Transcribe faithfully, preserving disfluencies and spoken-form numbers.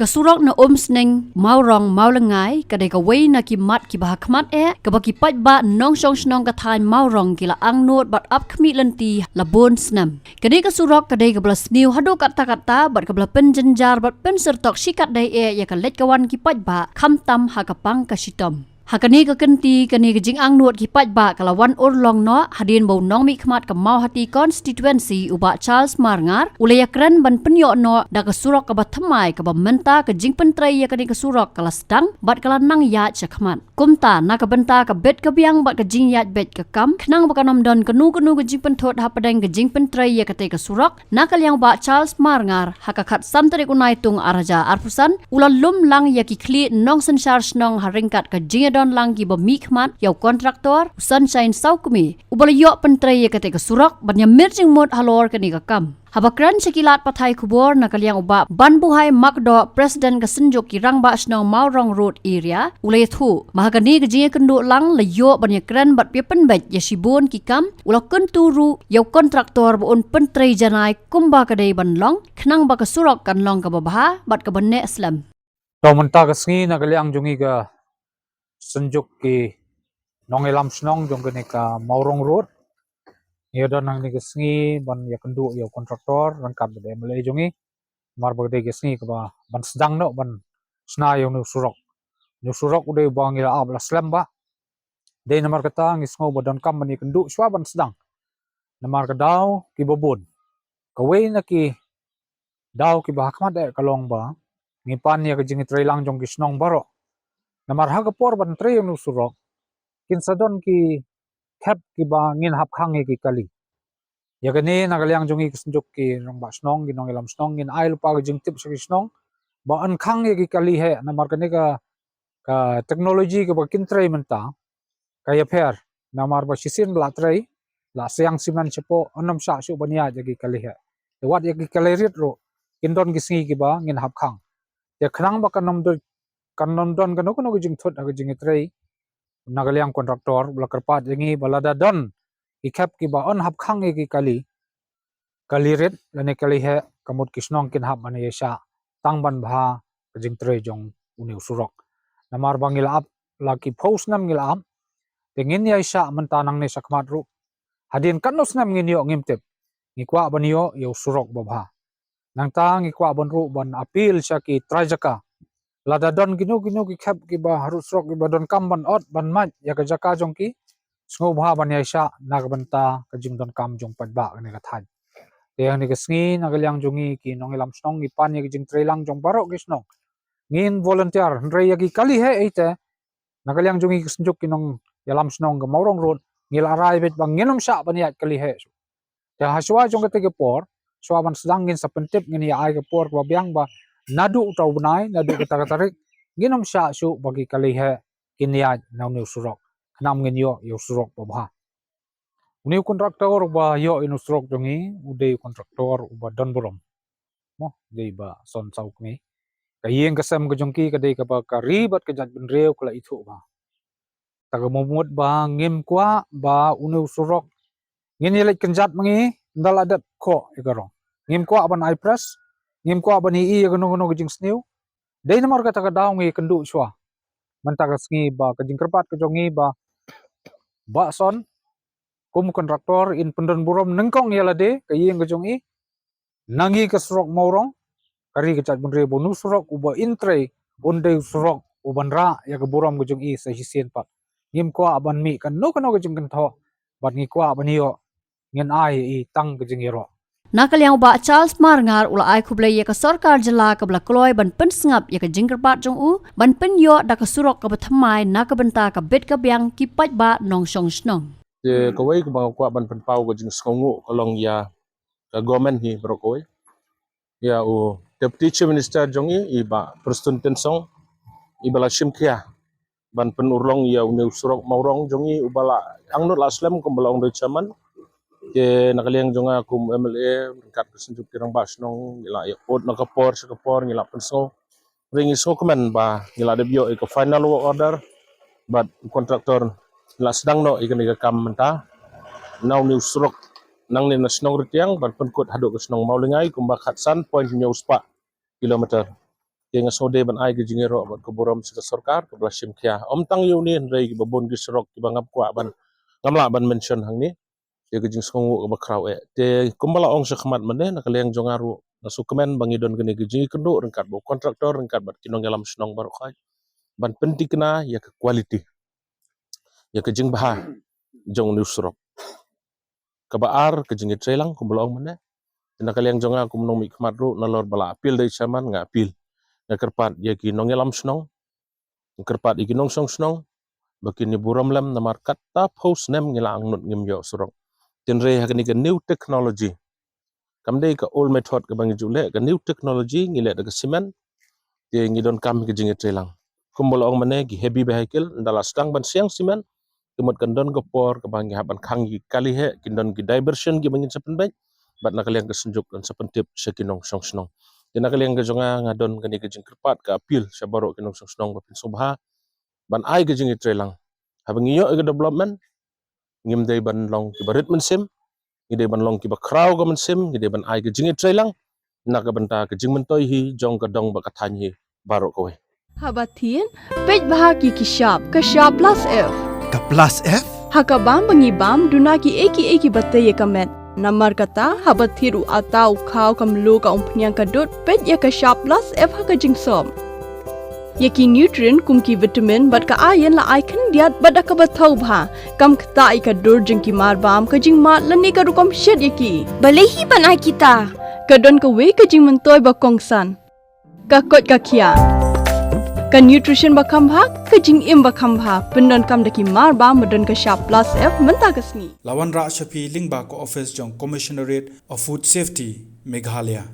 Ka surok na Umsning, Mawrong, Mawlyngngai, ka dei kawei na ki mat kiba ha khmat eh, kaba ki paidbah nongshong shnong ka thaiñ Mawrong ki la angnud bad ap khmih lynti la bun snem. Kane ka surok ka dei kaba la sniew haduh katta katta bad kaba la pynjynjar bad pynsyrtok shikatdei eh ïa ka leit ka wan ki paidbah, khamtam ha ka pang ka shitom. Ha kane ka kynti, kane ka jingangnud ki paidbah ka la wan urlong noh, hadien ba u nongmihkhmat ka Mawhati constituency u Bah Charles Marngar u la ïakren ban pynïoh noh da ka surok kaba thymmai kaba mynta ka jingpyntrei ïa kane ka surok ka la sdang bad ka la nang ïaid shakhmat. Kumta, na ka bynta ka bit ka biang bad ka jingïaid beit ka kam, khnang ba kan ym don kano kano ka jingpynthut hapdeng ka jingpyntrei ïa katei ka surok, na ka liang u Bah Charles Marngar, ha ka khatsan tarik u Naitung arhajar arphew san, u la lum lang ïa ki khlieh nongsynshar shnong ha ryngkat ka jingïadon lang kiba mihkhmat ïa u kontraktor, u Sunshine Sawkmie, uba la ïoh pyntrei ïa katei ka surok, ban ïamir jingmut halor kane ka kam. Haba kren sha ki lad pathai khubor na ka liang u Bah Banbuhai Makdoh, President ka Synjuk ki Rangbah Shnong Mawrong Road Area, u la ïathuh ba ha kane ka jingïakynduh lang la ïoh ban ïakren bad ïapynbeit ïa shibun ki kam, u la kyntu ruh ïa u kontraktor ba un pyntrei janai kumba ka dei ban long, khnang ba ka surok kan long kaba bha bad kaba neh slem. To mynta ka sngi na ka liang jong ngi ka Synjuk ki Nongïalam Shnong jong kane ka Mawrong Road, ngi ïadon hangne ka sngi ban ïakynduh ïa u kontraktor ryngkat bad u M L A jong ngi. Namar ba ka dei ka sngi kaba ban sdang noh ban shna ïa une u surok. Une u surok u dei uba ngi la ap la slem bha. Dei namar kata ngi sngew ba donkam ban ïakynduh shuwa ban sdang. Namar ka daw kiba bun, kawei na ki daw kiba ha khmat eh ka long ba ngi pan ïa ka jingïatreilang jong ki shnong baroh. Namar ha ka por ban trei ïa une u surok, kin sa don ki khep kiba ngin hap khang ïa ki kali. Ïa kane na ka liang jong ngi ki Synjuk ki Rangbah Shnong, ki Nongïalam Shnong, ngin ai lypa ka jingtip sha ki shnong ba yn khang ïa ki kali heh, namar kane ka, ka technology kaba kin trei mynta ka ïapher. Namar ba shisien ba la trei, la siang simen shapoh, yn ym shah shuh ban ïaid ïa ki kali heh. Te wat ïa ki kali rit ruh, kin don ki sngi kiba ngin hap khang. Te khnang ba kan ym don, kan ym don kano kano ka jingthut ha ka jingïatrei na ka liang kontraktor, u la kyrpad ïa ngi ba lada don ki khep kiba yn hap khang ïa ki kali, kali rit lane kali heh, ka mut ki shnong kin hap ban ïaishah tang ban bha ka jingtrei jong une u surok. Namar ba ngi la ap la ki phew snem ngi la ap, te ngin ïaishah mynta nangne shakhmat ruh. Hadien katno snem ngin ïoh ngim tip. Ngi kwah ban ïoh ïa u surok ba bha. Nangta ngi kwah ban ruh ban appeal sha ki trai jaka, lada don kino kino ki khep kiba harud surok kiba donkam ban ot ban mait ïa ka jaka jong ki, sngewbha ban ïaishah na ka bynta ka jingdonkam jong paidbah kane ka thaiñ. Te hangne ka sngi na ka liang jong ngi ki Nongïalam Shnong ngi pan ïa ka jingtreilang jong baroh ki shnong. Ngin volunteer, hynrei ïa ki kali heh, ïa te na ka liang jong ngi ki Synjuk ki Nongïalam Shnong ka Mawrong Road, ngi la rai beit ba ngin ym shah ban ïaid kali heh shuh. Te ha shuwa jong kata ka por, shuwa ban sdang ngin sa pyntip, ngin ïa ai ka por kaba biang ba naduh uta u bnai, naduh kata ka tarik, ngin ym shah shuh ba ki kali heh kin ïaid na une u surok. Khnang ngin ïoh ïa u surok ba bha. Une u kontraktor uba ïoh ïa une u surok jong ngi, u dei u kontraktor uba don burom. Mo, dei Bah Son Sawkmie. Ka ïing ka sem ka jong ki ka dei kaba ka ri bad ka jaitbynriew ka la ithuh bha. Ta ka mut ba ngim kwah ba une u surok ngin ïaleit kynjat ma ngi, ynda la dep khoh ïa ka rong. Ngim kwah ban ai press, ngim kwah ban ïohi ïa kano kano ka jingsniew. Dei namar kata ka daw ngi kynduh shuwa mynta ka sngi ba ka jingkyrpad ka jong ngi ba Bah Son kum kontraktor in pyndon burom nyngkong ïa lade, ka ïing ka jong i, na ngi ka surok Mawrong, ka ri ka jaitbynriew, ba une u surok uba in trei un dei u surok uban rah ïa ka burom ka jong i sa shisien pat. Ngim kwah ban mih kano kano ka jingkynthoh, bad ngi kwah ban ïoh, ngin ai ïa i tang ka jingïaroh. Na ka liang u Bah Charles Marngar u la ai khublei ïa ka sorkar jylla kaba la kloi ban pynsngap ïa ka jingkyrpad jong u ban pynïoh da ka surok kaba thymmai na ka bynta ka bit ka biang ki paidbah nongshong shnong. Te kawei kaba nga kwah ban pynpaw ka jingsngewnguh ka long ïa ka government hi baroh kawei, ïa u Deputy Chief Minister jong i, i Bah Prestone Tynsong, iba la shim khia ban pynurlong ïa une u surok Mawrong jong i uba la angnud la slem kumba la ong da u chairman. Te na ka liang jong nga kum MLA ryngkat ka Synjuk ki Rangbah Shnong, ngi la ïa ud na ka por sha ka por, ngi la pynsngew. Hynrei ngi sngewkmen ba ngi la dep ïoh ïa ka final work order bad u kontraktor ngi la sdang noh ïa kane ka kam mynta. Na une u surok nangne na shnong Ritiang ban pynkut haduh ka shnong Mawlyngngai kumba khatsan point hynñiew spah kilometer. Te nga sngewdei ban ai ka jingïaroh bad ka burom sha ka sorkar kaba la shim khia. Ym tang ïa une hynrei kiba bun ki surok kiba ngam kwah ban, ngam lah ban mention hangne. Ïa ka jingsngewnguh kaba khraw eh. Te kumba la ong sha khmat mynne, na ka liang jong nga ruh nga sngewkmen ba ngi don kane ka jingïakynduh ryngkat bad u contractor ryngkat bad ki nongïalam shnong baroh khoit ban pynthikna ïa ka quality, ïa ka jingbha jong une u surok. Kaba ar, ka jingïatreilang kumba la ong mynne. Te na ka liang jong nga kum u nongmihkhmat ruh, nalor ba la appeal da i chairman, nga appeal, nga kyrpad ïa ki nongïalam shnong, nga kyrpad ïa ki nongshong shnong ba kin ïa burom lem, namar katba phew snem ngi la angnud ngim ïoh surok. Hynrei ha kane ka new technology, kam dei ka old method kaba ngi ju leh, ka new technology, ngi leh da ka cement. Te ngi donkam ka jingïatreilang. Kumba la ong mynne, ki heavy vehicle ynda la sdang ban siang cement, te mut kan don ka por kaba ngi hap ban khang ïa ki kali heh, kin don ki diversion kiba ngin sa pynbeit bad na ka liang ka synjuk kan sa pyntip sha ki nongshong shnong. Te na ka liang ka jong nga, nga don kane ka jingkyrpad, ka appeal sha baroh ki nongshong shnong ba phin sngewbha ban ai ka jingïatreilang. Haba ngi ïoh ïa ka development, ngim dei ban long kiba rit mynsiem, ngi dei ban long kiba khraw ka mynsiem, ngi dei ban ai ka jingïatreilang na ka bynta ka jingmyntoi hi jong ka dong bad ka thaiñ hi baroh kawei. Haba thied, peit bha ki ki shap, ka shap plus F. Ka plus F? Ha ka bam ba ngi bam, duna kiei kiei kiba tei ïa ka met. Namar kata, haba thied u atta, u khaw, ka mluh, ka umphniang, ka dud, peit ïa ka shap plus F ha ka jingsop. Ïa ki nutrient kum ki vitamin bad ka iron la ai khyndiat bad da kaba thaw bha. Kam ktah ïa ka dur jong ki marbam, ka jingmad lane ka rukom shet ïa ki. Balei hi ban ai kita? Ka don kawei ka jingmyntoi ba kongsan. Ka koit ka khiah. Ka nutrition ba kham bha, ka jingim ba kham bha. Pyndonkam da ki marbam ba don ka shap plus F mynta ka sngi. La wanrah sha phi lyngba ka office jong Commissionerate of Food Safety, Meghalaya.